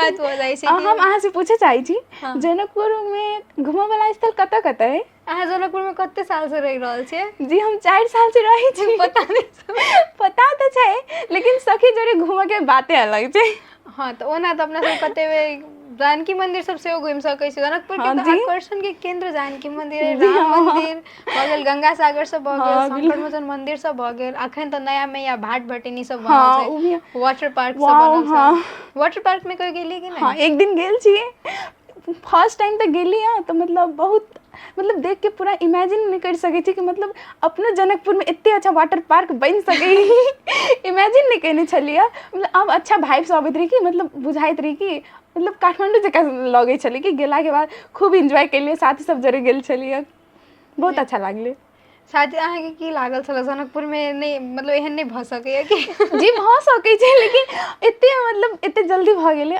बात भऽ जाइ छै आ कि हम अहाँ से पूछे चाहै छी, हँ। जनकपुरमे घूमऽ वला स्थल कतऽ कतऽ है? अहाँ जनकपुरमे कते सालसँ रहि रहल छियै? जी, हम 4 साल से रहै छी। पता नहि? पता तऽ छै, लेकिन सखी जोरे घूमऽ के बाते अलग छै। हँ, तऽ ओना तऽ अपना सब कते बेर जानकी मंदिर सब सेहो घुमि सकै छी जनकपुर के। हँ तऽ जी। आकर्षण के केंद्र जानकी मंदिर अइ, जी। राम हँ। मंदिर भऽ गेल, गंगा सागर सब भऽ गेल, हँ, संकट बिल्कुल। मोचन मंदिर सब भऽ गेल। अखन तऽ नया मैया भाट भटेनी सब बनल हँ, छै, ओ भी। वाटर पार्क सब वाओ बनल छै। हँ। वाटर पार्क मे कहियो गेलियै कि हँ, नहि? एक दिन गेल छियै। फर्स्ट टाइम तऽ गेली हँ, तऽ मतलब बहुत, मतलब देख के पूरा इमेजिन नहि करि सकै छी कि मतलब अपनो जनकपुरमे एते अच्छा वाटर पार्क बनि सकै, इमेजिन नहि कयने छलियै। मतलब आब अच्छा भाइब्स अबैत रहै कि मतलब बुझाइत रहै कि मतलब काठमाण्डू जकाँ लगै छलै कि गेलाके बाद खूब इन्जॉय केलियै। साथी सब जरे गेल छलियै, बहुत अच्छा लागलै। साथ अहाँके की लागल छलै जनकपुरमे? नहि, मतलब एहन नहि भऽ सकैया कि? जी, भऽ सकै छै, लेकिन एते मतलब एते जल्दी भऽ गेलै।